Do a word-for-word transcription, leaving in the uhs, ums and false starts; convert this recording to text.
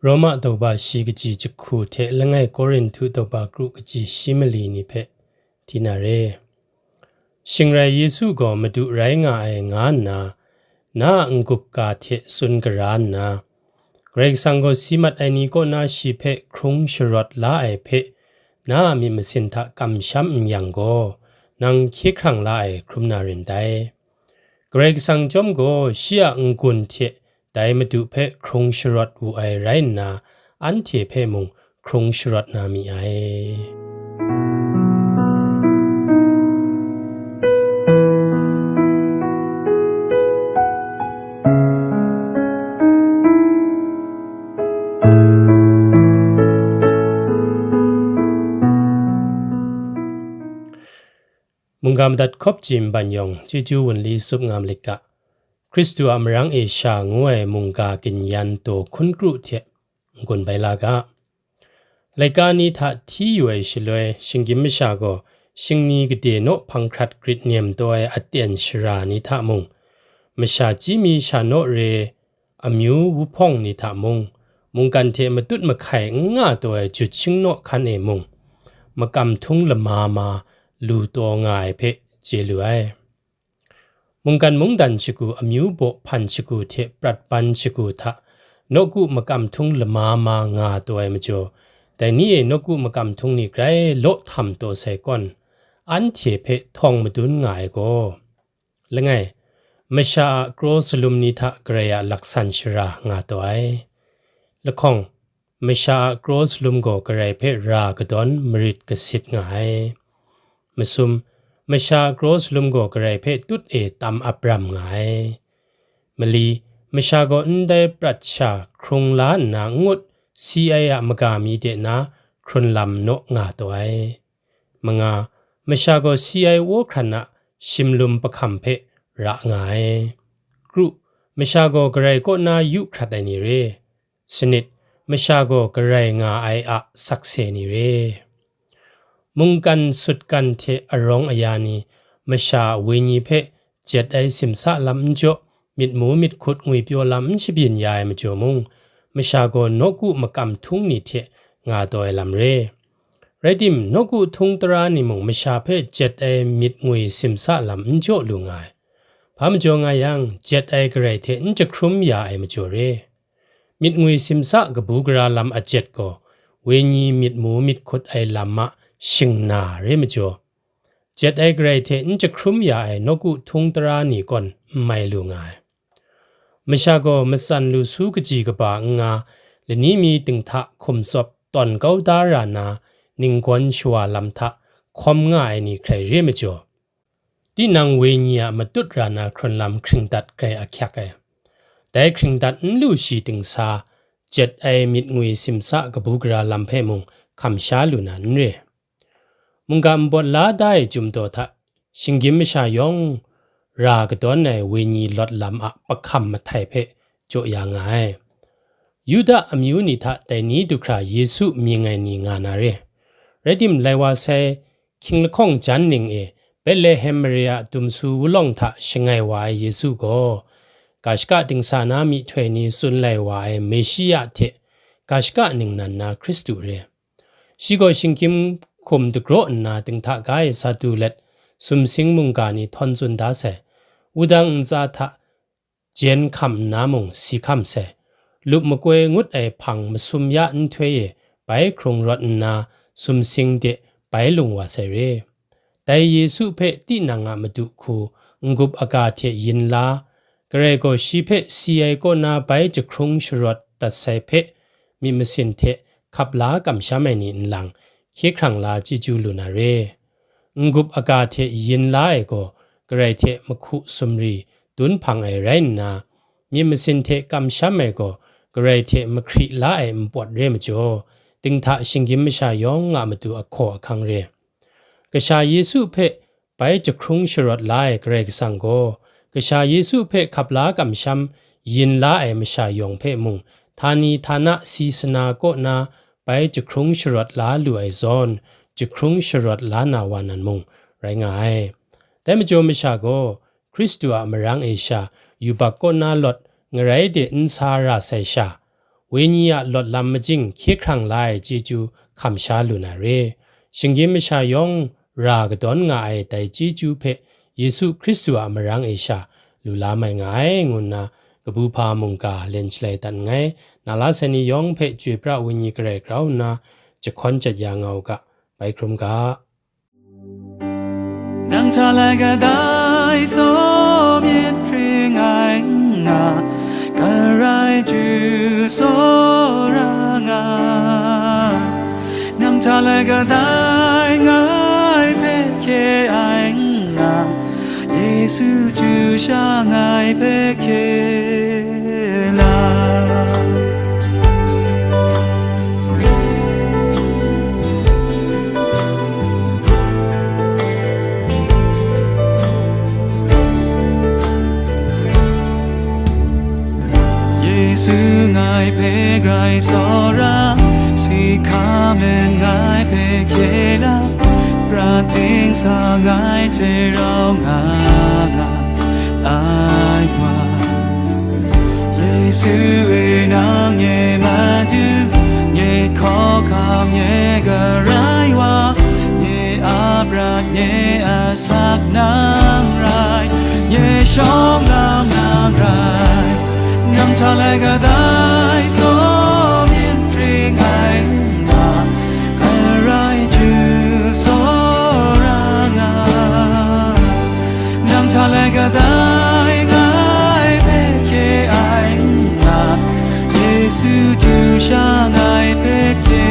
Roma daw ba shi kaji jahku hte langai Korinhtu daw ba kru kaji shi mali ni hpe hti na re. Shing rai Yesu gaw Madu rai nga ai nga nna, na a n-gup ga hte tsun gara nna, Karai Kasang gaw si mat ai ni kaw na shi hpe hkrung sharawt la ai hpe, na a myit masin hta kamsham n yang gaw, nang hkye hkrang la ai hkrum na rin dai. Karai Kasang chyawm gaw shi a n-gun hte dai Madu hpe hkrung sharawt wu ai rai nna, anhte hpe mung hkrung sharawt na mi ai. Mungga madat hkawp ji nban yawng, chyeju wunli tsup nga malit ga, Hkristu a marang e sha ngu ai mungga ginyan daw hkun kru hte n-gun bai la ga. Laika ni hta hti yu ai shaloi, shinggyim masha gaw shingni gade naw hpang hkrat grit nem taw ai aten shara ni hta mung, masha chyi mi sha naw re, amyu wuhpawng ni hta mung, mungkan hte matut mahkai n nga taw ai jut shingnaw hkan e mung, makam htung lama ma lu taw nga ai hpe chye lu ai. Mungkan mungdan shagu amyu baw hpan shagu hte prat ban shagu hta nawku makam htung lama ma nga taw ai majaw, dai ni e nawku makam htung ni grai law htam taw sai kawn, anhte hpe htawng madun nga ai gaw, langai, masha a kraw salum ni hta Karai a laksan shara nga taw ai. Lahkawng, masha a kraw salum gaw Karai hpe ra kadawn marit kasit nga ai. Masum, masha a kraw salum gaw Karai hpe tut e tam ap ram nga ai. Mali, masha gaw ndai prat sha hkrung la nna n ngut, si ai a maga mi de na hkrun lam naw nga taw ai. Manga, masha gaw si ai wo hkran a shimlum pahkam hpe ra nga ai. Kru, masha gaw Karai kaw na yu hkrat ai ni re. Sanit, masha gaw Karai nga ai a sakse ni re. Mungkan sutgan hte arawng aya ni, masha a wenyi hpe jet ai simsa lam n jaw, myit mu myit hkut ngwipyaw lam n shabyin ya ai majaw mung, masha gaw nawku makam htung ni hte nga taw ai lam re. Rai tim, nawku htung tara ni mung masha hpe jet ai myit ngwi simsa lam n jaw lu nga ai. Hpa majaw nga yang, jet ai Karai hte n jahkrum ya ai majaw re. Myit ngwi simsa kabu gara lam a jet gaw, wenyi myit mu myit hkut ai lam a shingna re majaw, jet ai Karai hte n jahkrum ya ai nawku htung tara ni kawn n mai lu nga ai. Masha gaw matsan lu su kaji kaba n nga, lani mi dinghta hkum tsawp tawn kau da ra na, ninggawn shawa lam hta hkawm nga ai ni hkrai re majaw, tinang wenyi a matut ra na hkrun lam hkringdat grai ahkyak ai. Dai hkringdat n lu shi dingsa, jet ai myit ngwi simsa kabu gara lam hpe mung hkam sha lu na n re. Mungga npawt la da ai Chyum Daw hta shinggyim masha yawng ra kadawn ai wenyi lawt lam a pahkam mahtai hpe jaw ya nga ai. Yuda amyu ni hta dai ni du hkra Yesu mying ai ni nga na re. Rai tim, lai wa sai, hkying lahkawng jan ning e Betlehem mare a dumsu wulawng hta shangai wa ai Yesu gaw, ga shaka dingsa na myihtoi ni tsun lai wa ai Meshia hte ga shaka ningnan na Hkristu re. Shi gaw shinggyim hkum dagraw nna dinghta ga e sa du let, sumsing mungga ni htawn tsun da sai. Wudang ntsa hta jen hkam nna mung si hkam sai. Lup makoi ngut ai hpang masum ya nhtoi e bai hkrung rawt nna, sumsing de bai lung wa sai re. Dai Yesu hpe tinang a madu hku n-gup aga hte yin la, Karai gaw shi hpe si ai kaw na bai jahkrung sharawt dat sai hpe, myit masin hte hkap la kamsham ai ni nlang, hkye hkrang la chyeju lu na re. N-gup aga hte yin la ai gaw, Karai hte mahku sumri dun hpang ai rai nna, myit masin hte kamsham ai gaw, Karai hte mahkri la ai npawt re majaw, dinghta shinggyim masha yawng a matu ahkaw ahkang re. Kasha Yesu hpe bai jahkrung sharawt la ai Karai Kasang gaw, Kasha Yesu hpe hkap la kamsham yin la ai masha yawng hpe mung, htani htana si sana kaw na bai jahkrung sharawt la lu ai zawn, jahkrung sharawt la na wa nan mung rai nga ai. Dai majaw masha gaw, Hkristu a marang e sha yubak kaw na lawt ngarai de n sa ra sai sha, wenyi a lawt lam majing hkye hkrang la ai chyeju hkam sha lu na re. Shinggyim masha yawng ra kadawn nga ai dai chyeju hpe Yesu Hkristu a marang e sha lu la mai nga ai, ngu nna kabu hpa mungga len shalai dat nngai. Na la sai ni yawng hpe Chyoi pra wenyi garai grau nna jahkawn jat ya nga u ga, bai hkrum ga. Nang hta lai kadai tsaw myit hpring ai nna, Karai Jesu tsawra nga. Nang hta lai kadai ngai hpe hkye ai nna, Yesu chyu sha ngai hpe hkye la. Yesu ngai hpe grai tsawra, si hka men ngai hpe hkye la, prat ding sa ngai hte rau nga nga ai wa. Yesu e nang nye Madu, nye hkawhkam, nye Karai Wa, nye a prat, nye a sak nang rai, nye shawng lam nang rai. Nang hta lai kadai tsaw myit hpring ai nna, Karai Jesu tsawra nga. Nang hta lai kadai ngai hpe hkye ai nna, Yesu chyu sha ngai hpe hkye